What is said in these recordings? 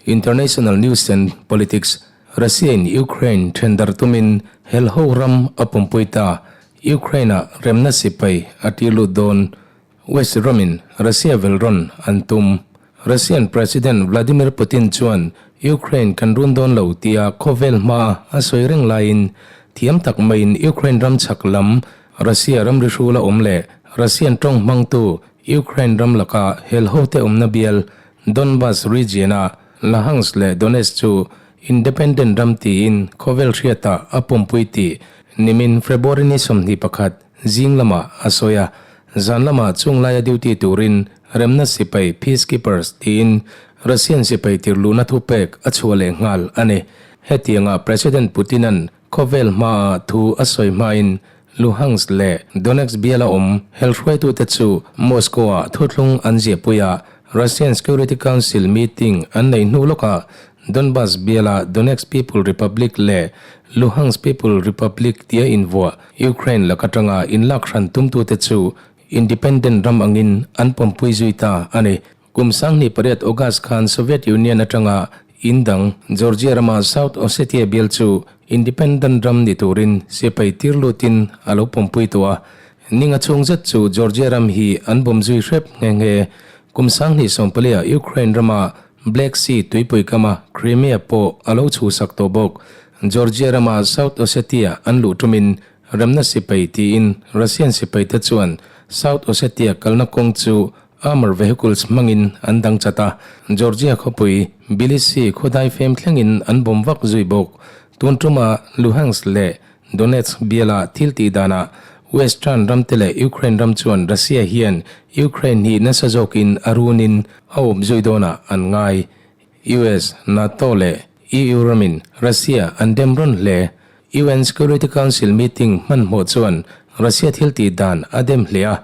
International News and Politics, Russia in Ukraine thendar tumin helho ram a pumpui ta, Ukraine-ah remna sipai a tir lut dawn, West ramin Russia vel rawn an tum. Russian President Vladimir Putin chuan Ukraine kan run dawn lo tia khawvel hmaa a sawi reng laiin thiam tak maiin Ukraine ram chhak lam Russia ramri hrula awm leh Russian tawng hmangtu Ukraine ram laka helhote awmna bial Donbas region-a Luhansk leh Donetsk chu independent ram tiin khawvel hriatah a pumpui tih nimin February ni 21 zing lamah a sawi a. Zan lamah chung laia duty turin remna sipai peacekeepers tiin Russian sipai tirluhna thupek a chhuah leh nghal a ni. Hetianga President Putin-a'n Khawvel hmaah thu a sawi hmain Luhansk leh Donetsk biala awm helhruaitute chu Moscow-ah thuthlung an ziahpui a, Russian Security Council meeting an neih hnu lawkah Donbas biala Donetsk People Republic leh Luhansk People Republic tia invuah Ukraine lak atanga inlak hran tumtute chu independent ram angin an pawmpui zui ta a ni. Kum 1800 August khan Soviet Union atanga in dang Georgia rama South Ossetia bial chu independent ram ni turin sipai tir lutin a lo pawmpui tawh a. Ninga chhung zet chu Georgia ram hi an bawm zui hrep nghe nghe. Kum 2014 ah Ukraine rama Black Sea tuipui kama Crimea pawh a lo chhuhsak tawh bawk. Georgia rama South Ossetia an luh tumin remna sipai tiin Russian sipaite chuan South Ossetia kalna kawng chu Armour vehicles hmangin an dang chat a, Georgia khawpui Tbilisi khawdai fem thlengin an bawm vak zui bawk. Tun tuma Luhansk leh Donetsk biala thil tih danah Western ramte leh Ukraine ram chuan Russia hian Ukraine hi nasa zawkin a runin a awp zui dawnah an ngai. US, NATO leh EU ramin Russia an dem rawn hle. UN Security Council meeting hmanhmawh chuan Russia thil tih dan a dem hle a.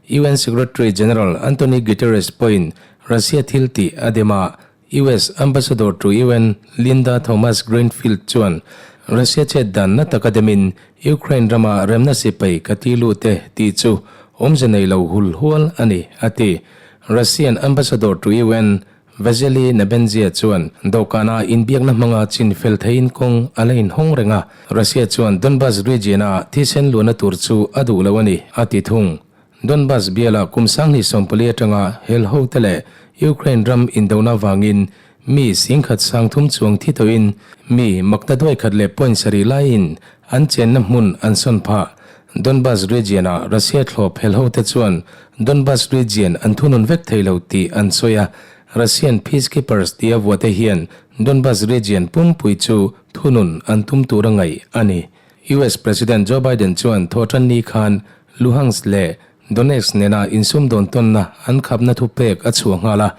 UN Secretary General Antonio Guterres pawhin Russia thil tih a dem a. US Ambassador to UN Linda Thomas-Greenfield chuan Russia chet dan na taka demin Ukraine rama remna sipai ka ti lut e tih chu awmze nei lo hul hual a ni, a ti. Russian Ambassador to UN Vasily Nebenzia chuan dawhkana inbiakna hmanga chin fel theihin kawng a la inhawng reng a, Russia chuan Donbas region-a thisen luahna tur chu a duh lo a ni, a ti thung. Donbas biala kum 2014 atanga hel hote leh Ukraine ram indona vangin mi 30,000 chuang thi tawhin mi makta duai khat leh point sarih laiin an chenna hmun an sawn phah. Donbas region-a Russia thlawp hel hote chuan Donbas region an thunun vek thei lo tih an sawi a, Russian peacekeepers tia vuahte hian Donbas region pumpui chu thunun an tum tur a ngaih a ni. US President Joe Biden chuan thawhtanni khan Luhansk leh Donetsk nena insumdawn tawnna an khapna thupek a chhuah nghal a,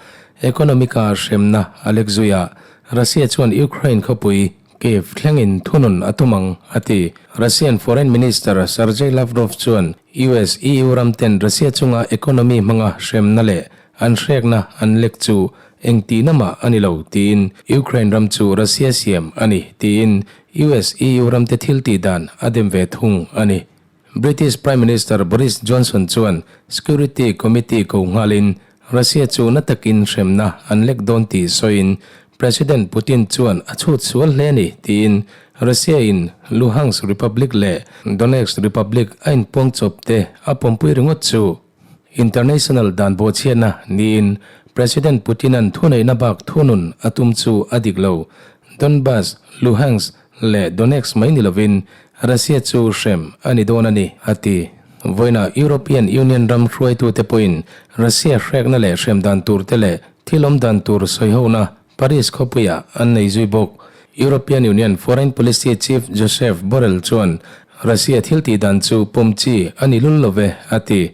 economic-a hremna a lek zui a, Russia chuan Ukraine khawpui Kiev thlengin thunun a tum ang, a ti. Russian Foreign Minister Sergei Lavrov chuan US, EU ram ten Russia chunga economy hmanga hremna leh an hrekna an lek chu engtihna mah a ni lo tiin Ukraine ram chu Russia siam a ni tiin US, EU ram te thil tih dan a dem ve thung a ni. British Prime Minister Boris Johnson chuan Security Committee ko nghalin Russia chu na takin hremna an lek dawn tih sawiin President Putin chuan a chhut sual hle a ni tiin Russia in Luhansk Republic leh Donetsk Republic a inpuang chawp te a pawmpui ringawt chu international dan bawhchhiatna niin President Putin-a'n thuneihna bak thunun a tum chu a dik lo. Donbas, Luhansk leh Donetsk mai ni lovin Russia chu hrem a ni dawn a ni, a ti. Vawiinah European Union ram hruaitute pawhin Russia hrekna leh hrem dan tur te leh thil awm dan tur sawihona Paris khawpuiah an nei zui bawk. European Union Foreign Policy Chief Josep Borrell chuan Russia thil tih dan chu pawm chi a ni lul lo ve, a ti.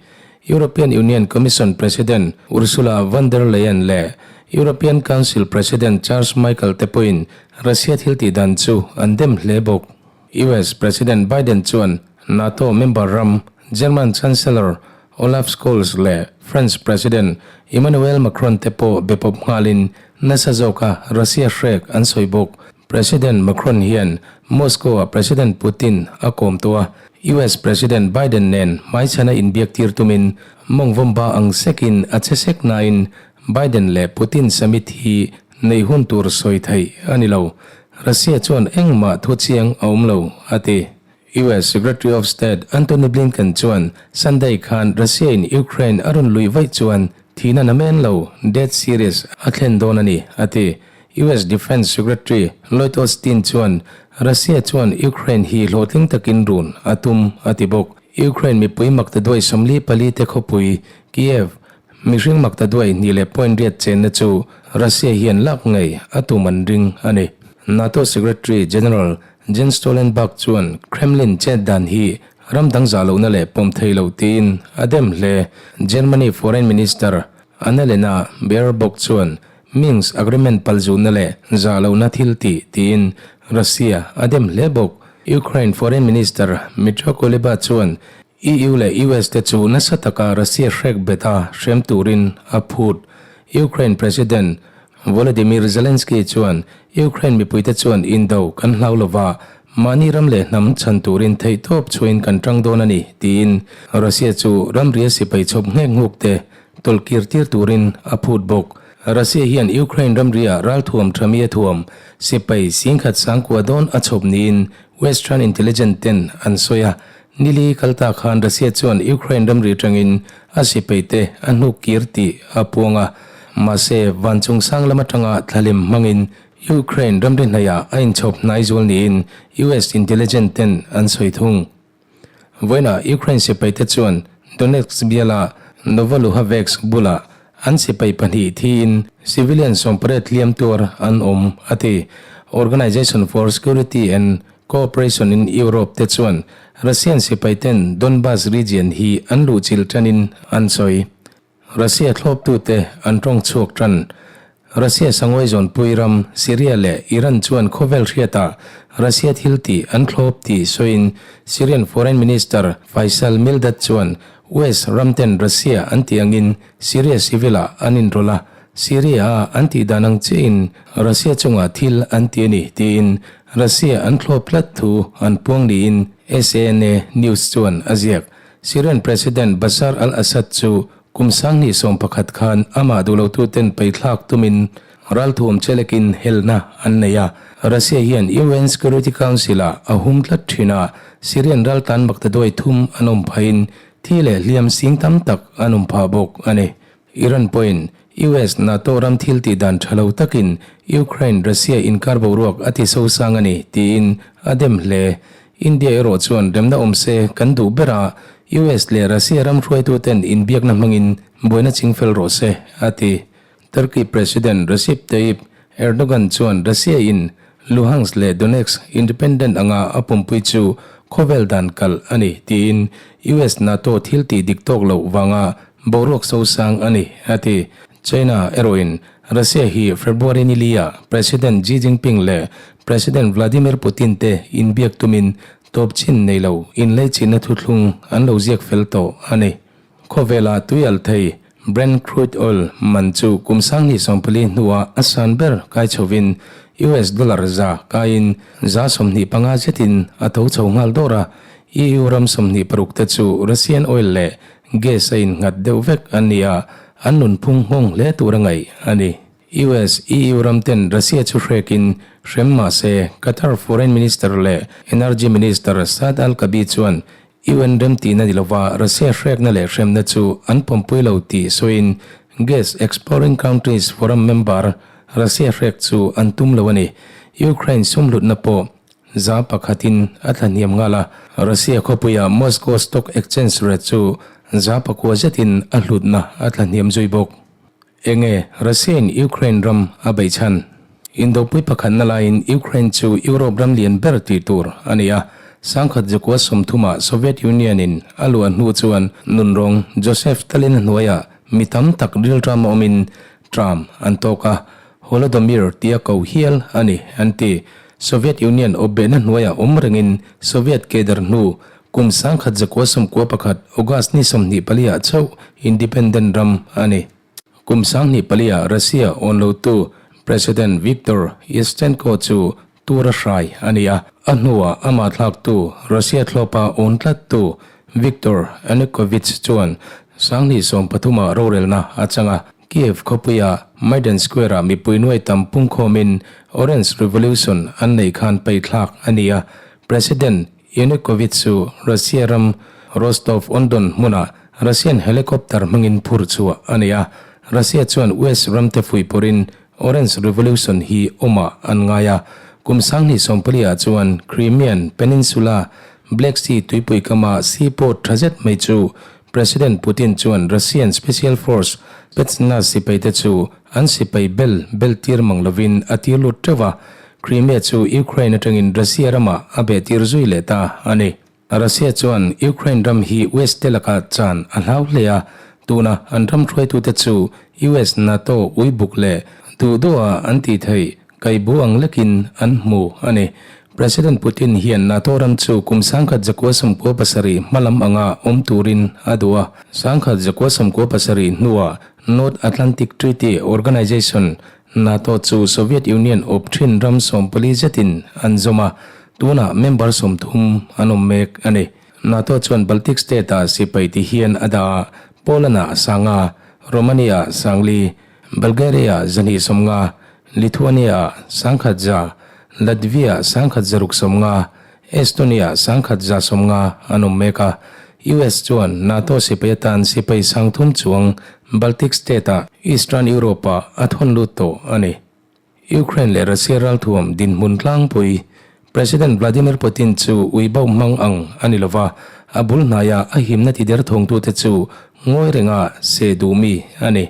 European Union Commission President Ursula von der Leyen leh European Council President Charles Michael te pawhin Russia thil tih dan chu an dem hle bawk. US President Biden chuan NATO member ram German Chancellor Olaf Scholz leh French President Emmanuel Macron te pawh be pawp nghalin nasa zawka Russia hrek an sawi bawk. President Macron hian Moscow-ah President Putin a kawm tawh a, US President Biden nen hmaichhana inbiak tir tumin mawngvawmba ang sekin a che sek nain Biden leh Putin summit hi Neih hun tur sawi theih a ni lo. Russia chuan engmah thu chiang a awm lo, a ti. US Secretary of State Antony Blinken chuan Sunday khan Russia-in Ukraine a rawn luih vaih chuan thihna namen lo, death series, a thlen dawn a ni, a ti. US Defence Secretary Lloyd Austin chuan Russia chuan Ukraine hi hlawhtling takin run a tum, a ti bawk. Ukraine mipui maktaduai 44 te khawpui Kiev Mihring maktaduai hnih leh point riat chenna chu Russia hian lak ngei a tum an ring a ni. NATO Secretary General Jens Stoltenberg chuan Kremlin chet dan hi ram dang zah lohna leh pawm thei loh tiin a dem hle. Germany Foreign Minister Annalena Baerbock chuan Minsk Agreement palzutna leh zah lohna thil tih tiin Russia a dem hle bawk. Ukraine Foreign Minister Dmytro Kuleba chuan EU leh US te chu nasa taka Russia hrek bet a hrem turin a phut. Ukraine President Volodymyr Zelensky chuan Ukraine mipuite chuan indo kan hlau lova, mahni ram leh hnam chhan turin theihtawp chhuain kan tang dawn a ni, tiin Russia chu ramria sipai chhawp nghek nghuk te tawlhkir tir turin a phut bawk. Russia hian Ukraine ramria ralthuam thami a thuam sipai singkhat sangkua dawn a chhawp niin Western intelligence ten an sawi a. Nili kalta khan Russia chuan Ukraine ramri atangin a sipaite a hnuk kir tih a puang a, mahse van chungchang lam atanga thlalim hmangin Ukraine ramri hnaihah a inchhawp hnai zual niin US intelligence ten an sawi thung. Vawiinah Ukraine sipaite chuan Donetsk biala Novoluhavesk bulah An sipai pahnih thiin civilian sawmpariat hliam tuar an awm, a ti. Organization for Security and Cooperation in Europe te chuan Russian sipaiten Donbas region hi an luhchilh tanin an sawi. Russia thlawptute an tawng chhuak tan. Russia sangawi zawnpui ram Syria leh Iran chuan khawvel hriatah Russia thil tih an thlawp tih sawiin Syrian Foreign Minister Faisal Mildad chuan West ramten Russia an tih angin Syria civil-ah an inrawlh a, Syria-a an tih dan ang chiahin Russia chungah thil an ti a ni tiin Russia an thlawp tlat thu an puang niin SANA News chuan a ziak. Syrian President Bashar al-Assad chu kum 2011 khan amah duhlotuten peithlak tumin ralthuam chelekin helna an nei a. Russia hian UN Security Council-ah a hum tlat thin a, Syrian raltlan maktaduai thum an awm phahin thi leh hliam sing tam tak an awm phah bawk a ni. Iran pawhin US NATO ram thil tih dan tha lo takin Ukraine Russia inkar boruak a ti sosang a ni tiin a dem hle. India erawh chuan remna awm se kan duh ber a, US leh Russia ram hruaituten inbiakna hmangin buaina chingfel rawh se a ti. Turkey President Recep Tayyip Erdogan chuan Russia-in Luhansk leh Donetsk independent anga a pumpui chu khawvel dan kalh a ni tiin US-NATO thil tih dik tawk loh vanga boruak sosang a ni, a ti. China erawhin Russia hi February ni lia President Xi Jinping leh President Vladimir Putin te inbiak tumin tawp chin nei lo inleichihna thuthlung an lo ziak fel tawh a ni. Khawvela tui alh thei Brent crude oil man chu kum 2014 hnuah a san ber kai chhovin US dollar za kaiin 25% zetin a tho chho nghal dawr a. EU ram 26 te chu Russian oil leh gas a innghat deuh vek an ni a, an nunphung nghawng hle tur a ngaih a ni. US, EU ram ten Russia chu hrekin hrem mah se Qatar Foreign Minister leh Energy Minister Saad Al-Kaabi chuan UN remtihna ni lova Russia hrekna leh hremna chu an pawmpui lo tih sawiin Gas Exporting Countries Forum member Russia hrek chu an tum lo a ni. Ukraine sumhlutna pawh 1% in a thlahniam nghal a, Russia khawpuia Moscow Stock Exchange rate chu 9% zetin a hlutna a thlahniam zui bawk. Enge Russia-in Ukraine ram a beih chhan? Indopui pakhatna laiin Ukraine chu Europe ram lian ber tih tur a ni a. 1930-ah Soviet Union-in a luah hnu chuan nunrawng Joseph Stalin-a hnuaiah mi tam tak rilram a awmin tram an tawk a, Holodomor tia ko hial a ni an ti. Soviet Union awpbehna hnuaiah awm rengin Soviet kedar hnu Kum 1991 August ni 24 ah chauh independent ram a ni. Kum 2004 ah Russia awn lotu President Viktor Yushchenko chu tura hrai a ni a, a hnuah amah thlaktu Russia thlawpa awn tlattu Viktor Yanukovych chuan 2013 ah rorelna a chang a. Kiev khawpuia Maidan Square-ah mipui nuai tam pungkhawmin Orange Revolution an neih khan paithlak a ni a. President Yanukovych chu Russia ram Rostov-on-Don hmunah Russian helicopter hmangin phur chhuah a ni a. Russia chuan West ramte fuihpawrhin Orange Revolution hi awmah an ngai a. Kum 2040 ah chuan Crimean Peninsula, Black Sea tuipui kama seaport tha zet mai chu President Putin chuan Russian Special Force, Spetsnaz sipaite chu an sipai bel bel tir mang lovin a tir lut teuh a, Crimea chu Ukraine atangin Russia ramah a beh tir zui leh ta a ni. Russia chuan Ukraine ram hi West te lakah chan a hlau hle a, tuna an ram hruaitute chu US NATO uibuk leh duh duha an tih theih Kai bu ang lekin an hmu a ni. President Putin hian NATO ram chu kum 1997 hmalam anga awm turin a duh a. 1997 hnuah North Atlantic Treaty Organization, NATO, chu Soviet Union awp thin ram 40 zetin an zawm a, tunah member 30 an awm mek a ni. NATO chuan Baltic state-ah sipai ti hian a dah a, Poland-ah sanga, Romania-ah sangli, Bulgaria 250, Lithuania 100, Latvia 160, Estonia 150 an awm mek a. US chuan NATO sipai atan sipai 30 chuang Baltic state-ah Eastern Europe-ah a thawn lut tawh a ni. Ukraine leh Russia ralthuam dinhmun tlangpui President Vladimir Putin chu ui bauh hmang ang a ni lova, a bul hnaia a himna ti der thawngtute chu ngawi renga se duh mi a ni.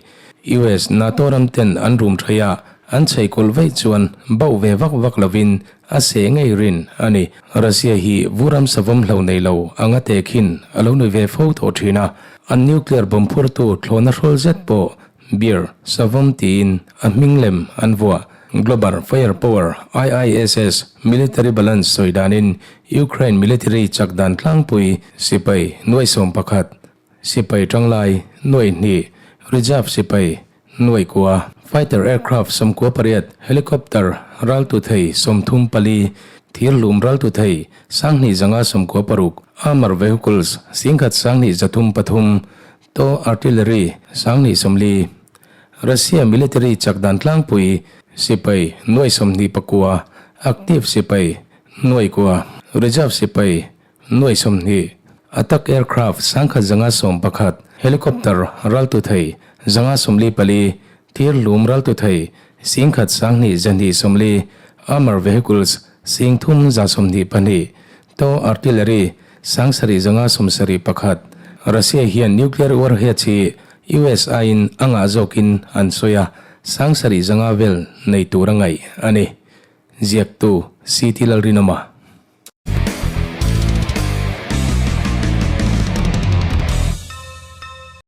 US, NATO ram ten an rum thei a, an chhei kulh veih chuan bauh ve vak vak lovin a seh ngei rin a ni. Russia hi vuram savawm hlo nei lo anga tehkhin a lo ni ve fo tawh thin a, an nuclear bomb phurtu thlawhna hrawl zet pawh Beer, savawm tiin a hming lem an vuah. Global Fire Power, IISS, Military Balance sawi danin Ukraine military chak dan tlangpui sipai nuai 11, sipai tanglai nuai hnih, reserve sipai nuai kua, fighter aircraft 98, helicopter raltu thei 34, thirhlum raltu thei 2596, armour vehicles 1103, To Artillery 2040, Russia military chak dan tlangpui sipai nuai 29, active sipai nuai kua, reserve sipai nuai 20, attack aircraft 1111, helicopter raltu thei 144, thirhlum raltu thei 1240, armour vehicles 3122, To Artillery 7571, Russia hian nuclear warheads hi US aiin a ngah zawkin an sawi a, 7500 vel nei tur a ngaih a ni. Ziaktu, CT Lalrinawma.